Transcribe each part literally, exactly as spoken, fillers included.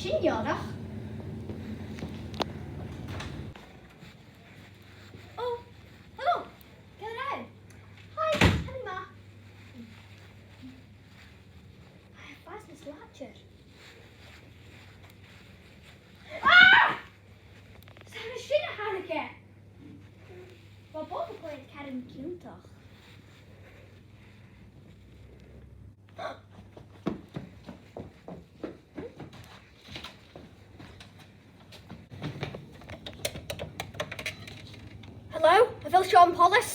Sin dìreach. Ò, hello. Cò ris? Hi, tha mi math. Tha e a' fàs nas làidire. Ah! 'S ann an sin a thàinig e. Bha Bob a' coimhead caran ciontach. Hello? A bheil seo am poileas?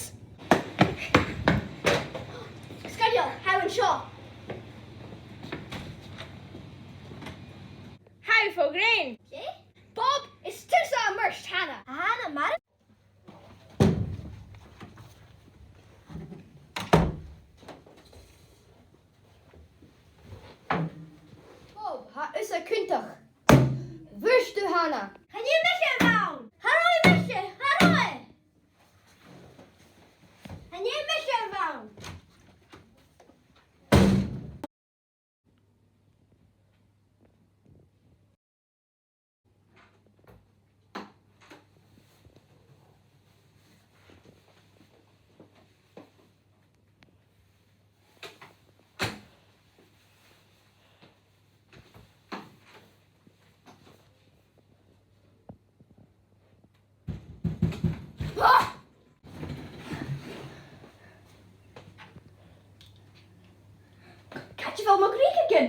Sgoinneil, tha thu an seo. Tha thu fo ghrèin. Dè? Bob, is tusa am beirt cheana. Cheana, mar Bob, tha thusa ciontach. Bheir thu cheana. Chan e mise a bh' ann! Cha robh mise! Cha robh! Chan e mise a bh' ann! Càit a bheil mo ghrìogagan?